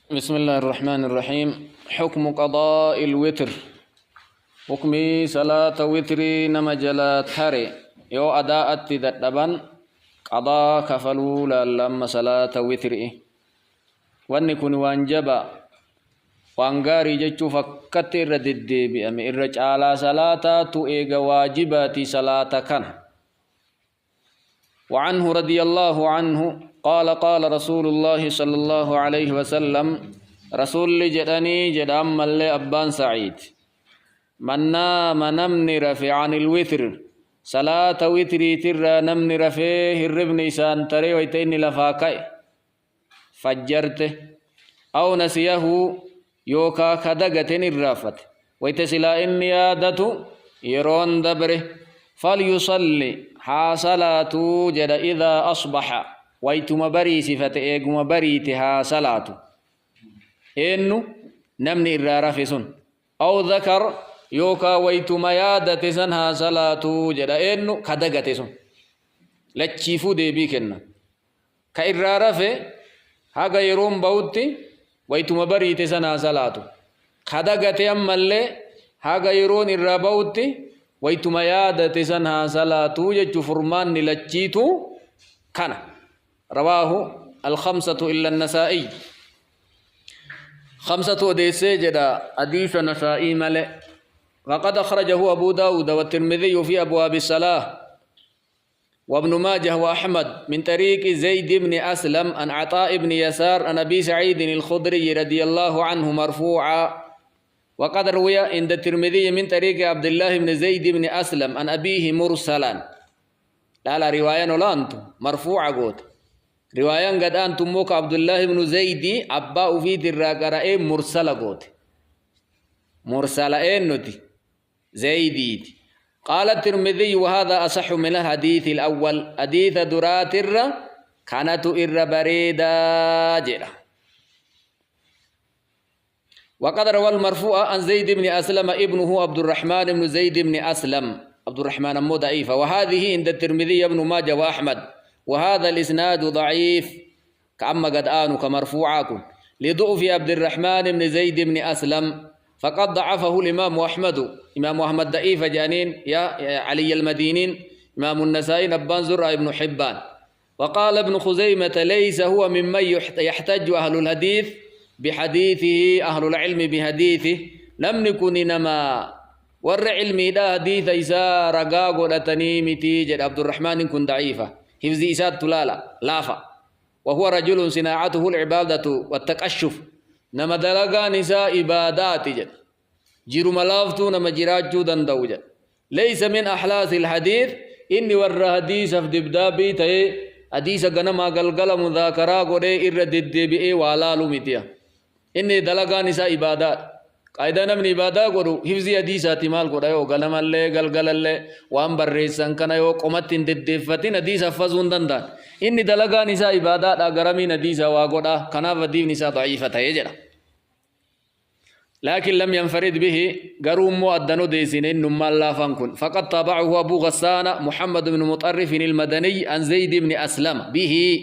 بسم الله الرحمن الرحيم. حكم قضاء الوتر، حكمي صلاة وتري نما جلا تري يو أداء dadhaban qadaa kafaluu laallamma salaata witrii. Wanni kun waan jaba, waan gaarii jechuuf akkatti irra deddeebi'ame. Irra caalaa salaataatu eega waajibaati salaata kana. وعنه رضي الله عنه قال: قال رسول الله صلى الله عليه وسلم، رسول جدني جد أما اللي أبان سعيد: من نام، نمني رفي، عن الوتر، صلاة وتري ترى نمني رفيه الربن إسان تري ويتين لفاكاي فجرته أو نسيه يوكا كدغتن الرافت ويتسلا إني يادته يرون دبره، فليصلي، haa salaatuu jedha، إذا أصبح، waytuma bariisifate, eeguma bariite haa salaatu. Eennu? Namni irraa rafe sun. أو ذكر، yookaa waytuma yaadate san haa salaatuu jedha. Eennu? Ka dagate sun. Lachiifuu deebii kenna. Ka irraa rafe haga yeroon bahutti waytuma bariite san haa salaatu. Ka dagate ammallee haga yeroon irraa bahutti waytuma yaadate san haa salaatuu jechuu. Furmaanni lachiitu kana. رواه الخمسة إلا النسائي. خمسة أديسي جدا حديث نسائي ملئ. وقد أخرجه أبو داود والترمذي في أبواب الصلاة وابن ماجه وأحمد من طريق زيد بن أسلم عن عطاء بن يسار عن أبي سعيد الخدري رضي الله عنه مرفوعا. وقد روي عند الترمذي من طريق عبد الله بن زيد بن أسلم عن أبيه مرسلا. لا لا، رواية نولانتو مرفوعة قوت. رواية قد أنتم موك عبد الله بن زيد أبا في الراقرأ مرسلة قوت. مرسلة إنتي زيدي. قال الترمذي: وهذا أصح من الحديث الأول. حديث درات كانت إر بريدا جرا. وقد روى المرفوع عن زيد بن أسلم ابنه عبد الرحمن بن زيد بن أسلم. عبد الرحمن مو ضعيفة. وهذه عند الترمذي، ابن ماجه وأحمد، وهذا الإسناد ضعيف. كأما قد آنوا كمرفوعاكم لضعف عبد الرحمن بن زيد بن أسلم، فقد ضعفه الإمام أحمد. إمام أحمد ضعيف جانين يا علي المدينين، إمام النسائي، أبان زرع، ابن حبان. وقال ابن خزيمة: ليس هو ممن يحتج أهل الحديث بحديثه، أهل العلم بحديثه. لم نكن إنما ور علمي دا حديث إسا رقا قدتني متي جد. عبد الرحمن كن ضعيفة، حفظ إسات تلالا لافا. وهو رجل صناعته العبادة والتقشف. نما دلقا نساء عبادات جد، جيرو ملافتو نما جراجو دندو جد. ليس من أحلاس الحديث. إني ور حديث في دبدابي تي حديث غنما قلقل مذاكرة قد إر ددبئي والالو متيا. inni dalagaan isaa ibaadaadha. Qaayidaa namni ibaadaa godhu hifzii hadiisaati maal godha? Yoo ganamallee galgalallee waan barreessan kana yoo qomatti hin deddeeffatin hadiisa haffazuu hin danda'an. Inni dalagaan isaa ibaadaadha, garamiin hadiisa waa godha. Kanaaf hadiifni isaa daciifa ta'ee jedha. لكن لم ينفرد به، قروا مو أدنو ديسين إنه ما لا كن. فقد تابعه أبو غسان محمد بن مطرف المدني عن زيد بن أسلم به.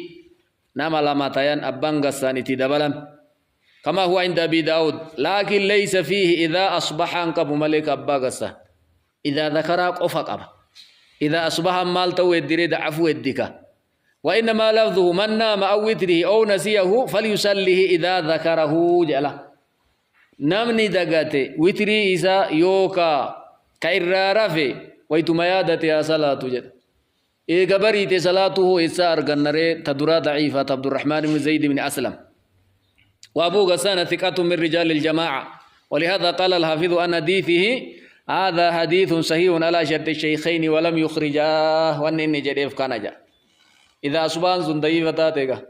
نما لما تيان أبان غسان تدبلم، كما هو عند أبي داود، لكن ليس فيه إذا أصبح. أنقب ملك أبا غسان إذا ذكر قفق أبا. إذا أصبح مال تو الدريد عفو الدكا. وإنما لفظه: من نام أو وتره أو نسيه فليصليه إذا ذكره جلا. Namni dagate witrii isaa yookaa ka irraa rafe waytuma yaadate haa salaatu jedha. Eega bariite salaatu hoo eessaa argannaree? Ta duraa daciifa, ta Abdurrahmaan ibn Zayd ibn Aslam. وأبو غسان ثقة من رجال الجماعة، ولهذا قال الحافظ عن حديثه: هذا حديث صحيح على شرط الشيخين ولم يخرجاه. وأن إني جديف كان جاء إذا أصبح ضعيفة تاتيغا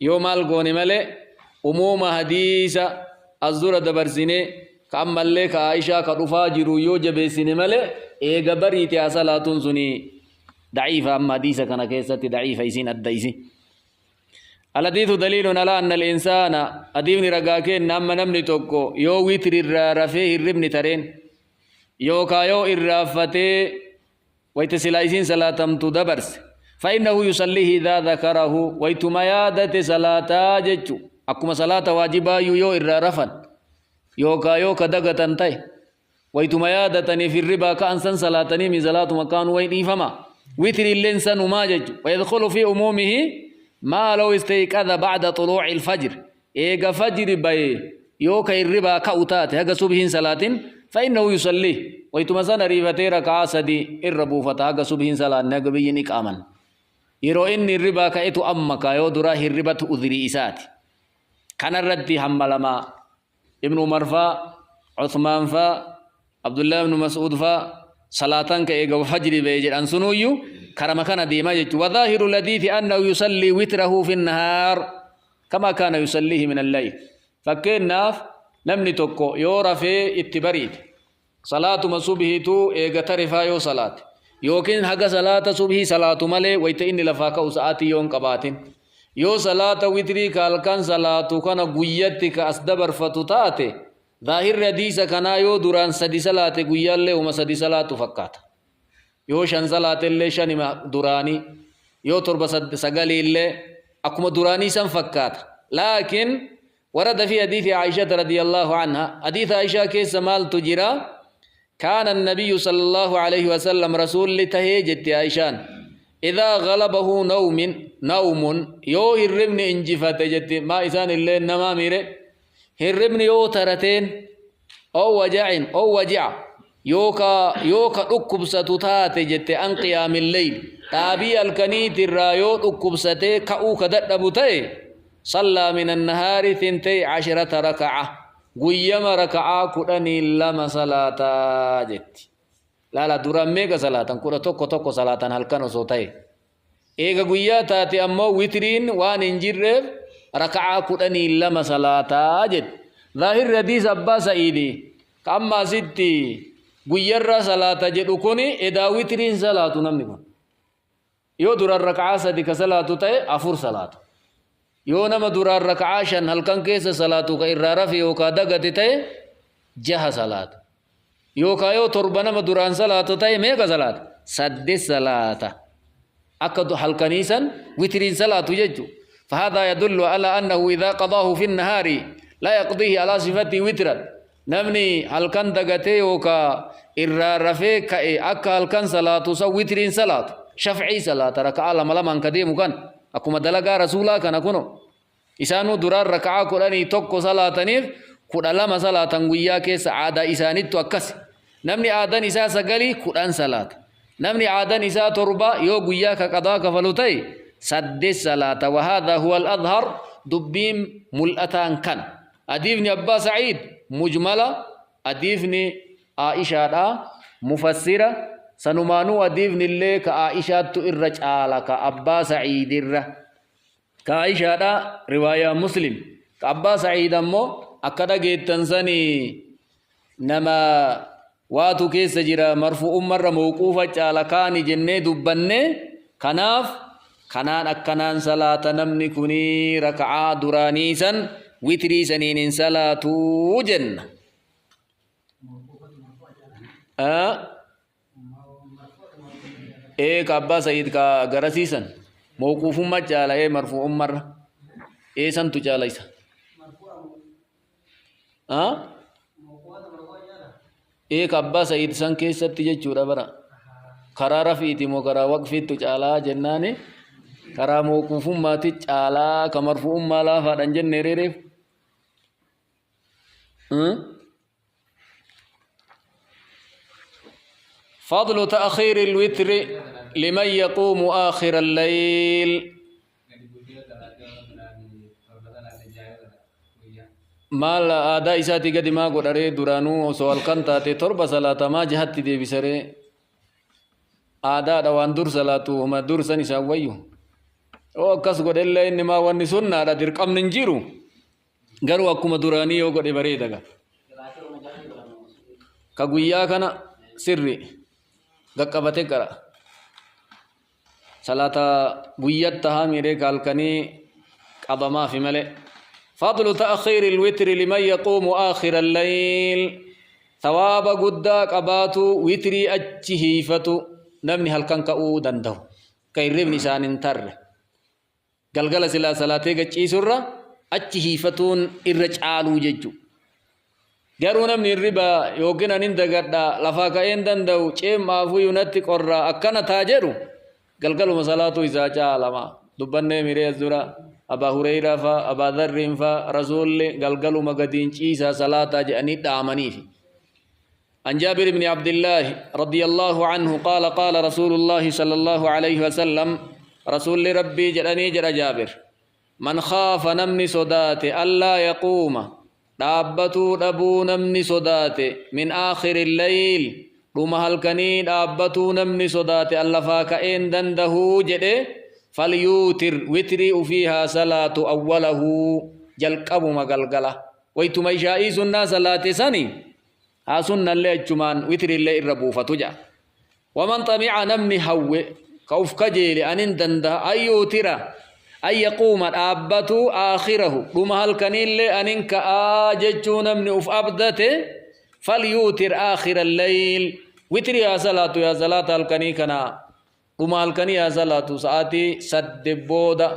يوم القوني ملي. عموم حديث الزورة دبرسيني كأما كعائشة كرفا جرو يو جبسيني ملي إيغا بريتي صلاة سني ضعيفة. أما حديث كان كيسة ضعيفة يسين الديسي. الحديث دليل على أن الإنسان، حديث رقاكين نما نمني توكو يو وتر الرافه الربن ترين يو كايو الرافتي ويتسلايسين صلاة تدبرس، فإنه يصليه إذا ذكره، ويتما يادة صلاة جتشو. Akkuma salaata waajibaayyuu yoo irraa rafan yookaa yoo ka dagatan ta'e waytuma yaadataniif hirribaa ka'an san salaatanii mi salaatuma kaanuu way dhiifama. Witriilleen sanumaa jechu. Wayadkhulu fi umuumihi maa law istayqadha ba'da xuluuci alfajr. Eega fajri baye yoo ka hirribaa ka'u taate haga subhiin salaatin fa innahu yusallii. Waytuma san ariifatee raka'aa sadi irra buufata haga subhiin salaanne haga biyyin iqaaman. Yeroo inni hirribaa ka'etu amma kaa yoo duraa hirribatu udhrii isaati. Kanarratti hamma lama Ibn Umar faa, Uthmaan faa, Abdullah ibn Mas'uud faa salaatan ka eega fajri ba'e jedhan sunuuyyu karama kana deemaa jechuudha. Wadhaahiru ladiithi annahu yusallii witrahu fi nahaar kama kaana yusalliihi min al-layl. Fakkeenyaaf namni tokko yoo rafee itti bariite Salaatuma subhiitu eega tare faa yoo salaate yookiin haga salaata subhii salaatu malee wayta inni lafaa ka'u sa'aatii yoo hin qabaatin yoo salaata witrii ka halkan salaatu kana guyyatti ka as dabarfatu taate zaahirri hadiisa kanaa yoo duraan sadi salaate guyyaallee homa sadi salaatu fakkaata. Yoo shan salaatellee shanima duraanii yoo torba sagaliillee akkuma duraanii san fakkaata. Laakiin ورد في حديث عائشة رضي الله عنها حديث عائشة كيس مال تجرا كان النبي صلى الله عليه وسلم رسول لتهي جت عائشان إذا غلبه نوم نوم يو هربني انجفت جت ما إسان اللي نما ميري هربني يو ترتين أو وجع أو وجع يوكا يوكا dhukkubsatu taate jette an qiyaamil leyl dhaabii halkaniitirraa yoo dhukkubsatee ka'uu ka dadhabu ta'e sallaa min annahaari thintay ashrata raka'a guyyama raka'aa 12 salaataa jetti laala duraan meeqa salaatan 11 tokko salaatan halkan osoo ta'e Eega guyyaa taate ammoo witriin waan hin jirreef raka'aa 12 salaataa jedhe. Zaahirri hadiisa Abbaa Sa'iidi ka amma asitti guyyarraa salaata jedhu kuni edaa witriin salaatu namni kun. Yoo duraan raka'aa sadi ka salaatu ta'e afur salaata. Yoo nama duraan raka'aa shan halkan keessa salaatu ka irraa rafe yookaa dagate ta'e jaha salaata. Yookaa yoo torba nama duraan salaatu ta'e meeqa salaata? Saddet salaata. Akka halkanii san witiriin salaatu jechu. فهذا يدل على أنه إذا قضاه في النهار لا يقضيه على صفته وترا namni halkan dagatee yookaa irraa rafee ka'e akka halkan salaatu san witiriin salaatu shafcii salaata raka'aa lama lamaan ka deemu kan akkuma dalagaa rasuulaa kana kuno Isaanuu duraan raka'aa 11 salaataniif 12 salaatan guyyaa keessa aadaa isaanittu akkasi. Namni aadan isaa sagalii 10 salaata. Namni aadan isaa torba yoo guyyaa ka qadaa kafalu ta'e saddet salaata. Wahaadhaa huwal adhar dubbiin mul'ataan kana. Hadiifni Abbaa Sa'iid mujmala hadiifni Aa'ishaadha mufassira sanumaanuu hadiifnillee ka Aa'ishaattu irra caala ka Abbaa Sa'iidirra. Ka Aishaadha riwaayaa Muslim. Ka Abbaa Sa'iid ammoo akka dhageettan sani nama waatu keessa jira marfu'ummarra mawquufa caala kaani jennee dubbanne kanaaf kanaan akkanaan salaata namni kuni raka'aa duraanii san witrii saniin hin salaatuu jenna. Ee ka abbaa sa'iid ka garasiisan mawquufumma caala ee marfu'ummarra ee santu caala isa. Ee ka abbaa sa'iid san keessatti jechuudha bara karaa rafiiti moo karaa waqfiittu caalaa jennaani karaa mawquufummaati caalaa ka marfu'ummaa laafaadhan jenne reereef. فضل تأخير الوتر لمن يقوم آخر الليل maal aadaa isaatii gadi maa godharee duraanuu osoo halkan taate torba salaata maa jahatti deebisaree aadaadha waan dur salaatu homa dur san isaan wayyu yoo akkas godhellee inni maa wanni sunnaadha dirqamni hin jiru Garuu akkuma duraanii yoo godhe bareeda gaa. Ka guyyaa kana sirri qaqqabate qara. Salaata guyyatti tahaa miiree ka halkanii qabamaafi malee. Fadlu ta'khiiri alwitri liman yaquumu aakhira al-layl. Thawaaba guddaa qabaatu witrii achi hiifatu namni halkan ka'uu danda'u. Ka hirribni isaan hin tarre. Galgala silaa salaatee gad ciisurra Achi hiifatuun irra caaluu jechuu. Garuu namni hirriba yookiin anin dagadha lafaa ka'een danda'u ceem'aafuyyuu natti qorra akkana taa jedhu galgaluma salaatuu isaa caalama. Dubbannee miree as dura Abaa Hureyraa fa Abaa Dharriin fa Rasuulli galgaluma gadiin ciisaa salaataa jedhanii dhaamaniifi. عن جابر بن عبد الله رضي الله عنه قال قال رسول الله صلى الله عليه وسلم رسول ربي جراني جرى جابر Man khaafa namni sodaate allaa yaquuma dhaabbatuu dhabuu namni sodaate min aakhiri layl dhuma halkanii dhaabbatuu namni sodaate an lafaa ka'een dandahuu jedhe falyuutir witrii ufii haa salaatu awwalahu jalqabuma galgala waytuma ishaa'ii sunnaa salaate sani haa sunnallee achumaan witrillee irra buufatu ja'a. Waman xami'a namni hawwe ka uf kajeele anin dandaha an yuutira an yaquuma dhaabbatuu aakhirahu dhuma halkaniillee anin ka'aa jechuu namni uf abdate falyuutir aakhira leyl witrii haa salaatu yaa salaata halkanii kana dhuma halkanii haa salaatu sa'aatii sadde booda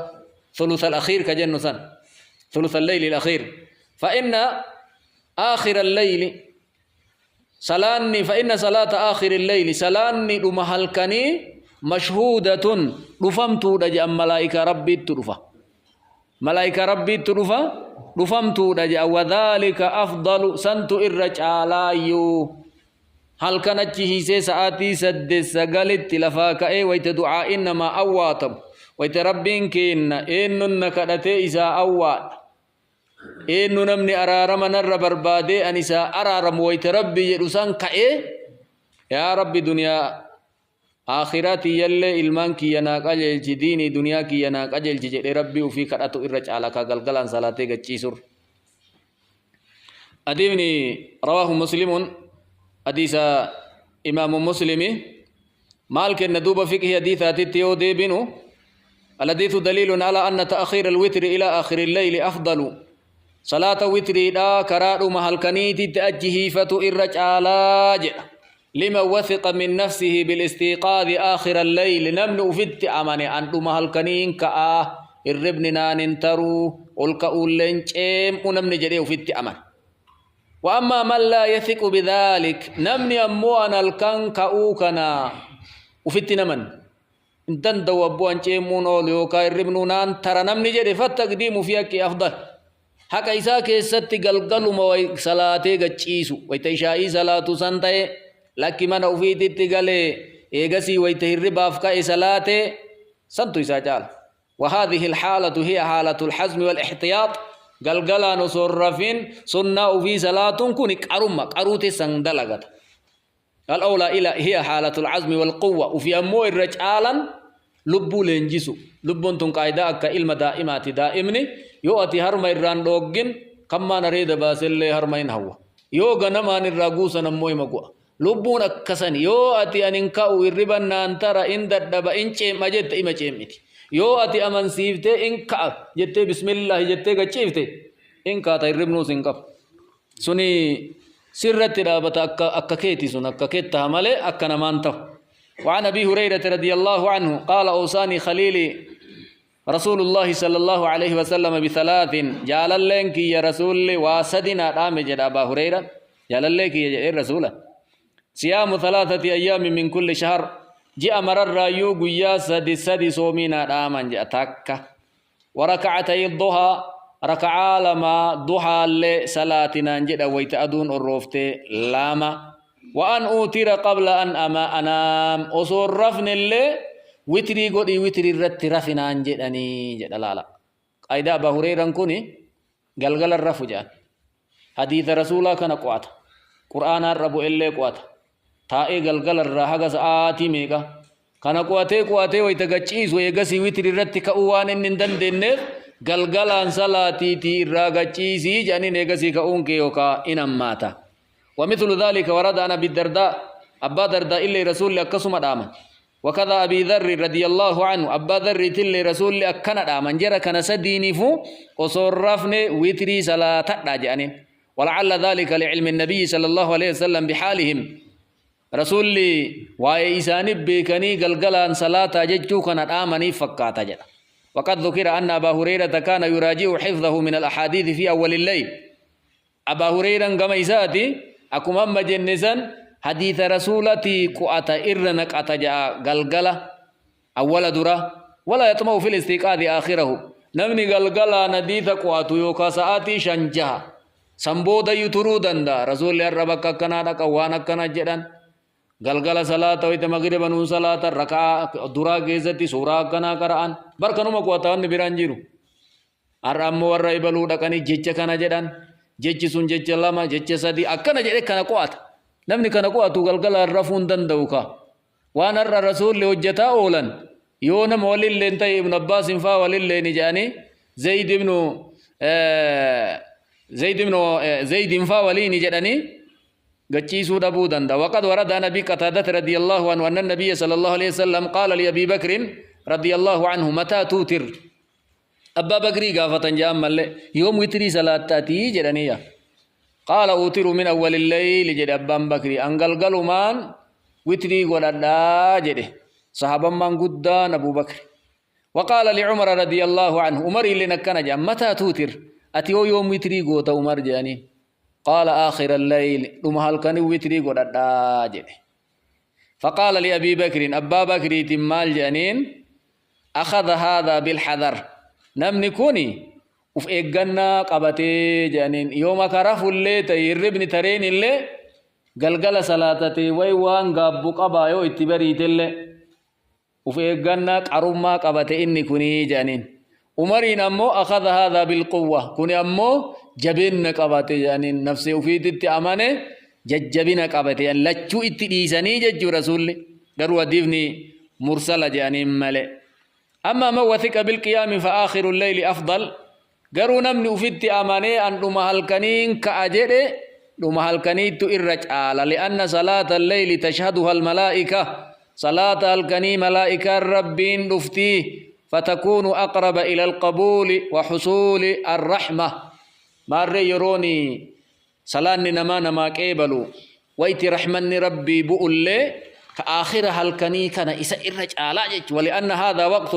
ثلث الأخير كجنة سن ثلث الليل الأخير فإن آخر الليل Salaanni fa'inna salaata aakhiri leyli salaanni dhuma halkanii mashhuudatun dhufamtuudha jedhan malaa'ikaa rabbiittu dhufa. Malaa'ikaa rabbiittu dhufa dhufamtuudha jedhan wadhaalika afdalu santu irra caalaayyuu. Halkan achi hiisee sa'aatii saddeet sagalitti lafaa ka'ee wayta du'aa'iin namaa awwaatamu wayta rabbiin keenna eenyuun na kadhatee isaa awwaadha. Eennu namni araarama narra barbaadee an isaa araaramu wayta Rabbi jedhu san ka'ee yaa Rabbi duniyaa aakhiraa tiyyallee ilmaan kiyya naa qajeelchi diinii duniyaa kiyya naa qajeelchi jedhee Rabbii ufii kadhatu irra caala ka galgalaan salaatee gachiisurra. Hadiifni rawaahu muslimuun hadiisa imaamu muslimi maal kenna duuba fiqhii hadiisaatitti yoo deebinu الحديث دليل على أن تأخير الوتر إلى آخر الليل أفضل صلاة وتري دا كرادو مهلكنيتي تأجهيفة إرج آلاج لمن وثق من نفسه بالاستيقاظ آخر الليل نمن أفدت أماني أن مهلكنين كآ الربن نان ترو olka'uulleen ceem'u namni jedhee ofitti amane. Wa ammaa man laa yathiqu bidhaalik namni ammoo an halkan ka'uu kana ofitti naman hin danda'u abboo an ceem'uun oolu yookaan hirribnuu naan tara namni jedhe fattaqdiimu fi haqqi afdal haqa isaa keessatti galgaluma way salaatee gacciisu wayta ishaa'ii salaatu san ta'e lakki mana ofiititti galee eegasii wayta hirribaaf ka'e salaatee santu isaa caala. وهذه الحالة هي حالة الحزم والاحتياط galgalaan osoo hin rafin sunnaa ufii salaatuun kun qaruma qaruu teessan dalagata. Al-awlaa ila hiya haalatul azmi wal quwwa ufii ammoo irra caalan lubbuu leenjisu. Lubbuun tun qaayidaa akka ilma daa'imaati. Daa'imni yoo ati harma irraan dhooggin kammaan areeda baasellee harma hin hawwa. Yoo ganamaan irraa guusan ammoo ima gu'a. Lubbuun akkasani yoo ati an hin ka'u hirriban naan tara in dadhaba in ceem'a jette ima ceem'iti. Yoo ati amansiiftee in ka'a jettee bismillaahi jettee gachiifte in kaata hirribnuus hin qabu. Suni sirratti dhaabata akka akka keeti sun akka keet taha malee akka namaan tahu. وعن أبي هريرة رضي الله عنه قال أوصاني خليلي رسول الله صلى الله عليه وسلم بثلاث جاللين كي يا رسول واسدنا رام جد أبا هريرة جاللين كي يا رسول صيام ثلاثة أيام من كل شهر جاء مرر رايو قيا سدي سدي صومينا راما جاء تكة وركعتي الضحى ركعة لما ضحى لصلاتنا جد ويت أدون الروفت لاما وأن أوتر قبل أن أما أنام osoo rafnillee witrii godhii witrii irratti rafi naan jedhanii jedha laala. Qaayidaa Abaa Hureeran kuni galgala rafu jedhan. Hadiisa rasuulaa kana qo'ata. Qur'aanaa har'a bu'ellee qo'ata. Taa'ee galgala irraa haga sa'aatii meeqa. Kana qo'atee qo'atee wayita gachiisu eegasii witrii irratti ka'uu waan inni hin dandeenyeef galgalaan salaatiitii irraa gachiisii jedhaniin eegasii ka'uun kee yookaa in hammaata. ومثل ذلك ورد عن أبي الدرداء أبا درداء إلي رسول أكسم داما وكذا أبي ذر رضي الله عنه أبا ذر تلي رسول أكنا داما جرى كان سديني فو وصرفني وتري صلاة جانين ولعل ذلك لعلم النبي صلى الله عليه وسلم بحالهم رسول واي إساني بكني قلقلان صلاة ججو كان آمني فكاتا جدا. وقد ذكر أن أبا هريرة كان يراجع حفظه من الأحاديث في أول الليل. أبا هريرة كما إساتي أكما أما جنسا حديث رسولتي قؤة إرنك أتجا قلقلة أول درة ولا يطمع في الاستيقاظ آخره. نمني قلقلة نديث قؤة يوكا سآتي شنجها سنبودا يترو دندا رسول الربك كنا وانا كنا جدن galgala salaata wayta magriba nuun salaata rakaa duraa keessatti suuraa akkanaa qara'an barkanuma qo'ata wanni biraan jiru. Har'a ammoo warra ibaluu dhaqanii jecha kana jedhan, jechi sun jecha lama, jecha sadi akkana jedhe kana qo'ata. Namni kana qo'atu galgala rafuu hin danda'u ka. Waan har'a rasuulli hojjetaa oolan yoo nama walilleen ta'e Ibnu Abbaasin faa walilleen jedhanii Zayd ibnu Zayd ibnu Zaydin faa waliin jedhanii قتشيسو دبو دندا. وقد ورد عن أبي قتادة رضي الله عنه أن النبي صلى الله عليه وسلم قال لأبي بكر رضي الله عنه متى توتر؟ أبا بكر قافة جاء يوم وتري صلاة تأتي جدنية. قال أوتر من أول الليل جد أبا بكر أنقل قالوا مان وتري ولا لا جده صحابا من قدان أبو بكر. وقال لعمر رضي الله عنه عمر اللي نكنا جاء متى توتر؟ أتيو يوم وتري قوت عمر جاني. قال آخر الليل لما هل كان وتري قد فقال لأبي بكر أبا بكر تمال جانين أخذ هذا بالحذر نمني كوني وفي إيقنا قبتي جانين يوم كرف اللي تيربني ترين اللي قلقل صلاتتي ويوان قابو قبا يو اتبريت اللي وفي إيقنا قرما قبتي إني كوني جانين. عمرين أمو أخذ هذا بالقوة كوني أمو جبين قبتي جانين نفسي وفيت أمانة ججبين قبتي يعني لچو اتديسني جج رسول قالوا ديفني مرسلة جانين ملئ. أما ما وثق بالقيام فآخر الليل أفضل قالوا نمني وفيت أمانة أن لمهلكنين كأجر لمهلكنين تئرج آلا لأن صلاة الليل تشهدها الملائكة صلاة الكني ملائكة ربين رفتيه فتكون أقرب إلى القبول وحصول الرحمة. ماري يروني سلاني نما نما كيبلو ويتي رحمني ربي بقول لي كآخر هالكني كان إسا إرج آلاجج ولأن هذا وقت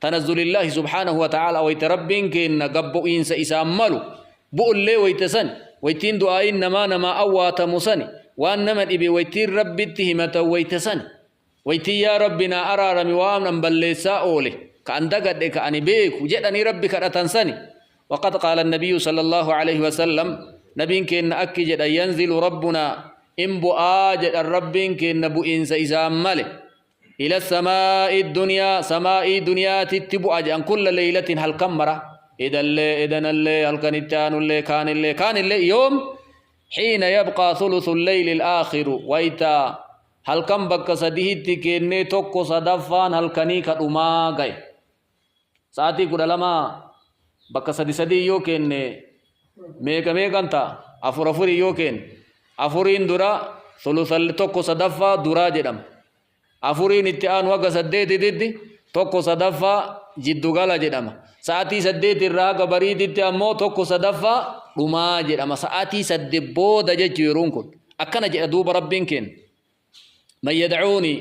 تنزل الله سبحانه وتعالى ويتربين كإن قبو إنس إسا أمالو بقول لي ويتسن ويتين دعائين نما نما أوات مسني وأنما إبي ويتين ربي اتهمة ويتسن ويتي يا ربنا أرى رمي وامنا بلسا أولي كأن دقد كأني بيك وجدني ربك أتنسني. وقد قال النبي صلى الله عليه وسلم نبي كإن أكجد ينزل ربنا إن بؤاجد الرب كإن بؤنس إذا ملك إلى السماء الدنيا سماء دنيا تتبؤاج أن كل ليلة هل كمرة إذا اللي إذا اللي هل كان التان اللي كان اللي كان اللي يوم حين يبقى ثلث الليل الآخر ويتا هل كم بك سديه تكني توكو صدفان هل كني كدوما غاي ساعتي كودا لما بك سدي سدي يو كني ميكا ميكانتا أفور أفوري يو كن أفورين درا ثلث توكو صدفا درا جدم أفورين اتيان وقا سديت ديدي توكو صدفا جدو غالا جدم ساعتي سديت الراغ بريد اتيان توكو صدفا دوما جدم ساعتي سدبو دجج يرون كن أكنا جدوب ربين كن من يدعوني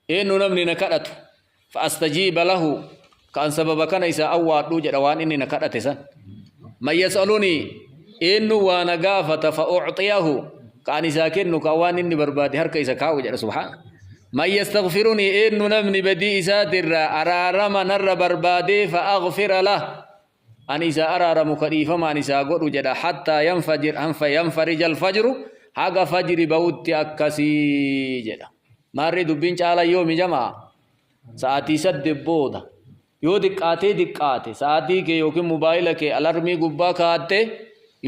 إنه نمني نكرته فأستجيب له كأن سبب كان إذا أواد لوجد وان إني نكرته سن من يسألني إنه وانا قافة فأعطيه كأن إذا كنه كوان إني بربادي هرك إذا كاوج سبحانه من يستغفرني إنه نمني بدي إساتر أرارم نر بربادي فأغفر له أن إذا أرارم كريفا ما أن إذا قروا جدا حتى ينفجر ينفرج الفجر haga fajri bautti akkasii jedha. Maarree dubbiin caala yoomi jamaa sa'aatii 8 booda yoo diqqaatee diqqaate sa'aatii kee yookiin mobaayila kee alarmii gubbaa kaa'atte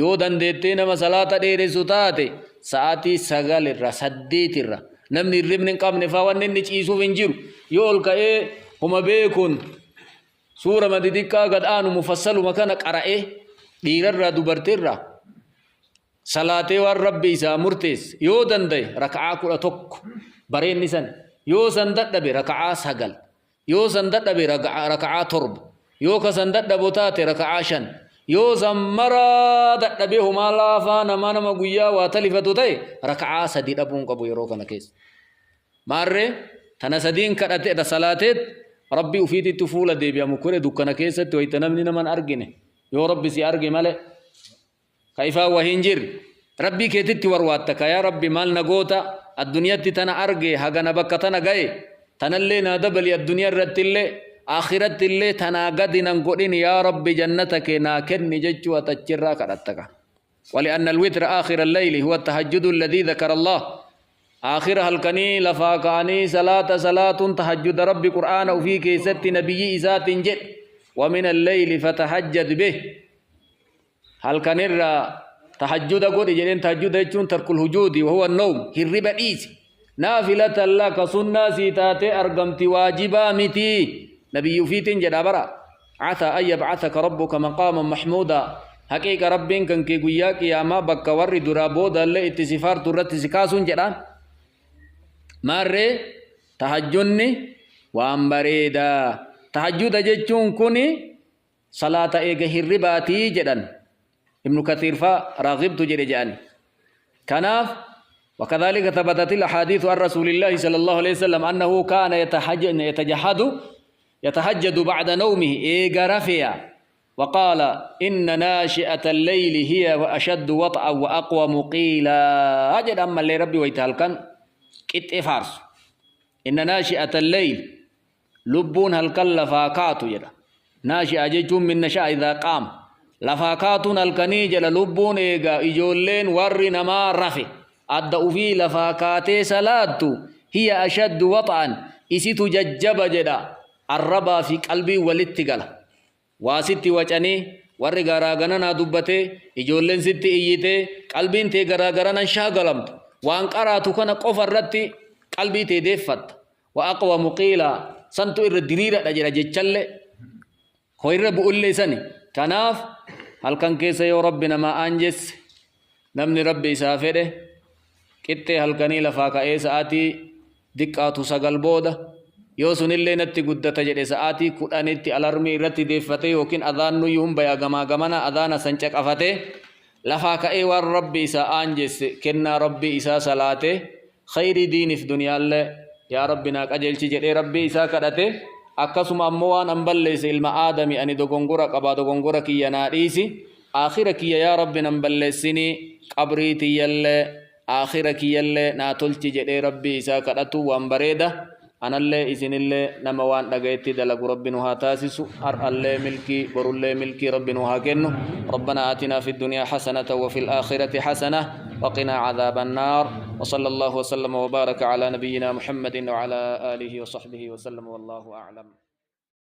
yoo dandeettee nama salaata dheeressu taate sa'aatii 9 irra 8 irra namni hirribni hin qabne faa wanni inni ciisuuf hin jiru yoo ol ka'ee homa beekuun suura madidiqqaa gad aanu mufassaluma kana qara'ee dhiirarraa dubartiirraa salaatee waan rabbi isaa murteesse yoo danda'e raka'aa 11 bareenni san yoo san dadhabe raka'aa 9 yoo san dadhabe raka'aa 7 yoo ka san dadhabu taate raka'aa 5 yoo san maraa dadhabee homaa laafaa namaa nama guyyaa waa talifatu ta'e raka'aa 3 dhabuun qabu yeroo kana keessa. Maarree tana sadiin kadhate salaateet Rabbii ufiititti fuula deebi'a mukkure dukkana keessatti wayta namni naman argine yoo Rabbi si arge malee ka ifaan wahii hin jirre Rabbii keetitti warwaatta ka yaa Rabbi maal na goota addunyatti tana arge hagana bakka tana gaye tanallee naa dabali addunyaa irrattillee akhirattillee tanaa gadi nan godhin yaa Rabbi jannata kee naa kenni jechuu ati achirraa kadhatta ka. ولأن الوتر آخر الليل هو التهجد الذي ذكر الله آخر هلكني لفا كأني صلاة صلاة تهجد ربي قرآن وفي كيست نبي إسات جد ومن الليل فتهجد به هل الرا تهجد قد جدين تهجد يجون ترك الهجود وهو النوم هرب إيس نافلة لك سنة سيتاتي أرقمت واجبا متي نبي فيتن جد برا عسى أن يبعثك ربك مقاما محمودا حقيقة ربين كان كي قيا قياما بكا وري درا بودا اللي اتسفار ترت سكاسون جدان ماري تهجني وان بريدا تهجد جتشون كوني صلاة إيجا هرباتي جدان ابن كثير فا راغبت جري جاني كناف وكذلك ثبتت الأحاديث عن رسول الله صلى الله عليه وسلم أنه كان يتجحد يتهجد بعد نومه إيجا رفيا وقال إن ناشئة الليل هي أشد وطئا وأقوى مقيلا أجد أما اللي ربي ويتهلكن كت فارس إن ناشئة الليل لبون هلكن لفاكاتو جدا ناشئة جيتون من نشأ إذا قام لفاكاتون هلكني جل لبون إيغا إجولين ور نما رفي أدى في لفاكاتي سلاتو هي أشد وطئا إسيتو ججب جدا الربا في قلبي ولتقل waa sitti wacanii warri garaa gananaa dubbatee ijoolleen sitti iyyitee qalbiin tee garaa garanan shaagalamtu waan qaraatu kana qofa irratti qalbii tee deeffatta wa aqwamu qiila santu irra diriiradha jedha jechallee ko irra bu'ullee sani kanaaf halkan keessa yoo rabbi namaa aanjesse namni rabbi isaa fedhe qixxee halkanii lafaa ka'ee sa'aatii diqqaatu 9 booda yoo sunillee natti guddata jedhe sa'aatii 10tti alarmii irratti deeffatee yookiin adhaannuyyuu hin bayaa gamaa gamana adhaana san caqafatee lafaa ka'ee waan rabbi isaa aanjesse kennaa rabbii isaa salaatee khayrii diiniif duniyaallee yaa rabbi naa qajeelchi jedhee rabbii isaa kadhate akkasuma ammoo waan an balleesse ilma aadami ani dogongora qabaa dogongora kiyya naa dhiisi aakhira kiyya yaa rabbi nan balleessinii qabrii tiyyallee aakhira kiyyallee naa tolchi jedhee Rabbii isaa kadhatu waan bareeda. Anallee isinillee nama waan dhagayetti dalagu Rabbi nu haa taasisu. Har'allee milkii borullee milkii Rabbi nu haa kennu. Rabbana aatinaa fi duniyaa hasanata wa fil aakhirati hasana wa qinaa cadhaaba annaar. Wa sallallahu wa sallama wa baaraka calaa nabiyyinaa Muhammadin wa calaa aalihi wa sahbihi wa sallam. Wallaahu a'lam.